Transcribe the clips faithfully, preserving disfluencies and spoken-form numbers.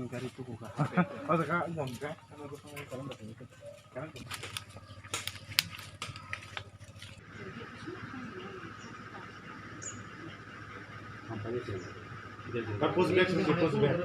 Gari tuku ka. Post back, post back.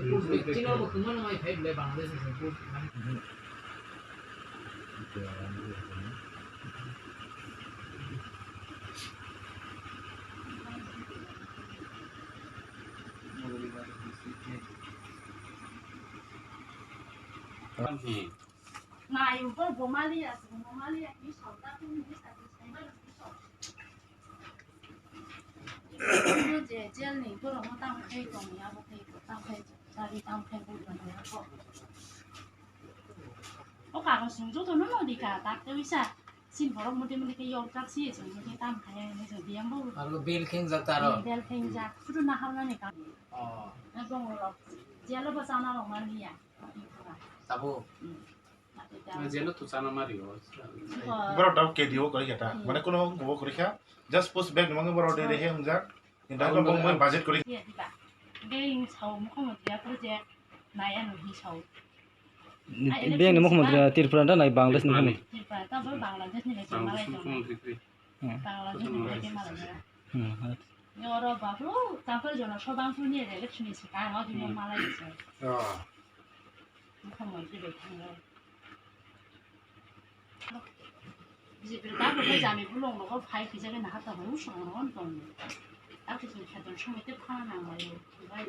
Je jail ni borok no tamo khe tong ya, bo khe tamo khe chari, tamo khe bo tong ya kho. O kago song joto no no di ka, tak te wisa. Sin borok mudi mudi khe yok jak si, song mudi tamo khe ni song biyang bo. Aro bel kheng jak taro. Bel kheng jak, sudu na hal na ni ka. Oh. Na bong rok, jail bo chana rok man ya. Tabo. Hmm. Jeno tu chana mari o. Borok dao kedi o koi kata. Hmm. Mane kono bo kori kha. Just post back nang borok de rehe ungjak. Inda ko bong bong budget kori. Iya, diba. Beng sao mukho mo dia project naya no hi sao. Beng ni mukho mo Tripura da nai Bangladesh ni mukho mo. Tripura ta bo Bangladesh ni bai malai. Bangladesh ni bai malai. Hmm. Ni oro babu tampal jona sobang suni election ni sikang o di malai se. Ah. Mukho mo di bai thang. Bijipri tabuk khe jani bolong rogo phai kisa khe naha tongo, usong rogo tong. Tabuk chwng kheto somoi tei phana nang laio.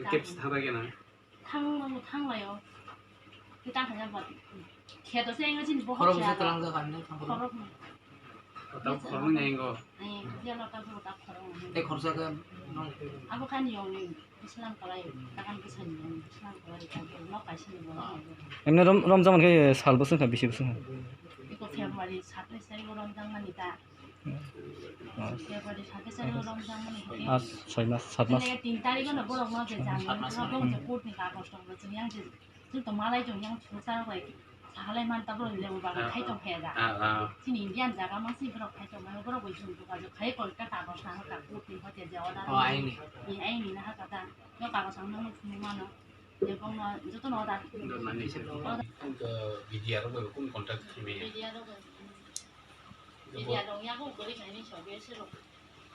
Kebs thang rage na? Thang, thang laio. Kita khe ba kheto se enga chini bohok. Khorok se talang jak ani thang khorok. Khorok ni. Tabuk khorok ni engo. Eh, dia lo tabuk tak khorok ni. Tei khorsa khe nong. Abo khan yong ni. Islam kwlai, takan bwsani, Islam kwlai, takan nok kaisa ni borok. Emne rom-, romjak mankhe sal bwswk kha, bisi bwswk kha? Iko February satais tarikh o romjak mani ta. Ah. February satais tarikh o romjak mani. Ah, soi mas, sat mas. Tin tarikh o no borok no je jani, borok je court ni kagoj tong bo chini yang je, chwng to malai tong yang thuksa rok bai. Sahalai man ta borok lebu bagan khai tong khe da. Ah, ah. Chini Indian jaga ma si borok khai tong mano, borok bai chwng jogajog khai Kolkata kagoj na ha ka court ni hotel je order. Oh, aini. Ni aini na ha ka ta. Yo kagoj ang nang phunuk mano. Jebong no joto no da. Dot mani se. Order. Ang to B D R rok bai kun contact khaimaya. B D R rok bai. B D R rok yago gori khaini so be se rok.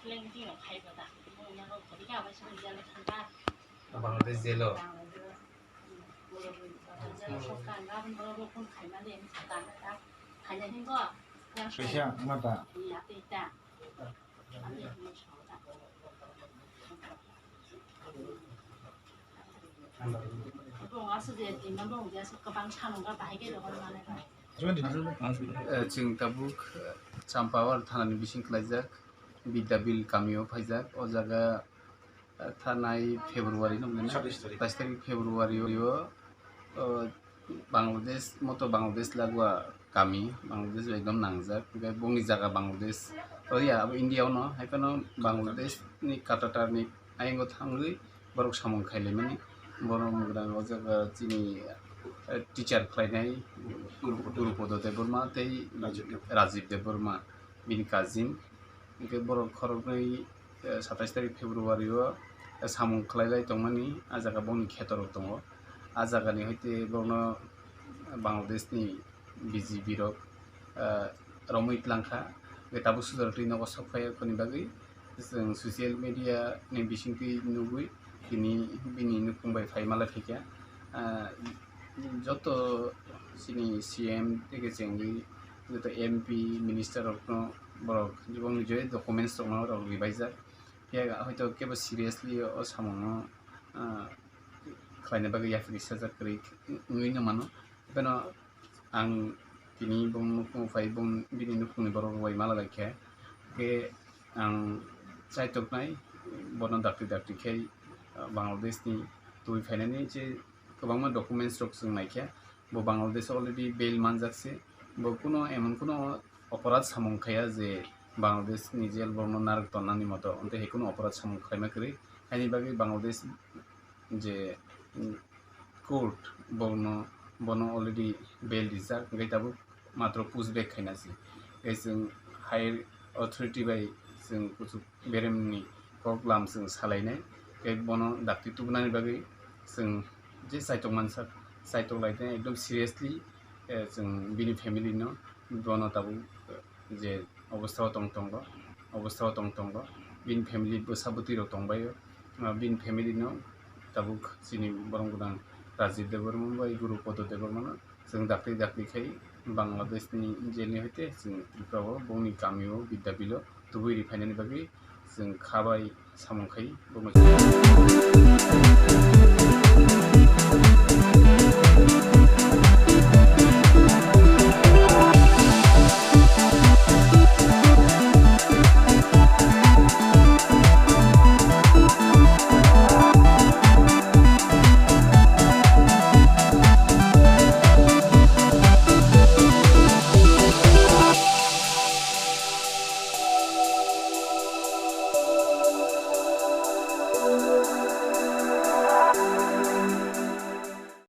Kleng ting rok khai ba da. Mo yago gori ka bai se ya le thang ba. Bangladesh jail o. Bangladesh. Bangladesh. Sorkar ga bini borok rok kun khaima le ni ta ta khaina hingo. Kaisa ma ta. Ya te ta. Eh, chwng tabuk, eh, Champawar thanani bising klaijak, Bidyabil kamio phaijak, o jaga, eh, thanai February no hwnwi na? Satais tarik. Satais tarik February o, o, Bangladesh, moto Bangladesh lagua kami, Bangladesh ekdom nangjak, hwnkhe bongni jaga Bangladesh, oh ya, abo India o no, hai phano Bangladesh ni Katatar ni ayang o thangwi borok samung khailaimani, borok mwgrang o jaga chini, eh, teacher khlainai Gurupodo Debbarma tei Rajiv Debbarma, bini cousin. Hwnkhe borok khoroknwi, eh, satais tarik February o, eh, samung khlailai tongmani, ah jaga bongni kheto rok tongo. Ah jagani hoite borokno Bangladesh ni B G B rok, eh, romwi tlangkha. Hwnkhe tabuk sujaratwi nogo sok phai, aboni bagwi chwng social media ni bisingtwi nugwi tini bini nukhung bai phai malai phaikha. Ah, joto chini C M tei khe chengwi joto M P, minister rokno borok bongni je documents rokno rok ribaijak. Phiya hoito kebo seriously o samungno, ah, khlaina bagwi yapri sajak kwrwi wngwi no mano. Pheno ang tini bong nukhung phai, bong bini nukhungni borok rok bai mala lai khe, khe ang chaitoknai bono dakti dakti khe, ah, Bangladesh ni twi phainani je kwbangma documents rok chwng naikha, bo Bangladesh already bail manjak se, bo kuno emon kuno oporadh samung khaiya je Bangladesh ni jail borokno narwk tonnani moto, ontei hai kuno oporadh samung khlaima kwrwi, haini bagwi Bangladesh je, mm, court borokno Bono already bail rijak, hwnkhe tabuk matro push back khaina se. Hwnkhe chwng higher authority bai chwng kuchuk beremni kok lam chwng salainai. Hwnkhe bono dakti tubunani bagwi chwng je chaitok mansa, chaitok lainai ekdom seriously, eh, chwng bini family no bono tabuk, eh, je obostha o tong tongo, obostha o tong tongo, bini family bwsa bwtwi rok tongbaio, ah, bini family no tabuk chini borong gwnang Rajiv Debbarma bai Guru Podo Debbarma no chwng dakti dakti khai Bangladesh ni jail ni hoite chwng Tripura o bongni kami o Bidya Bilo tubui ri phainani bagwi chwng kha bai samung khai bongno.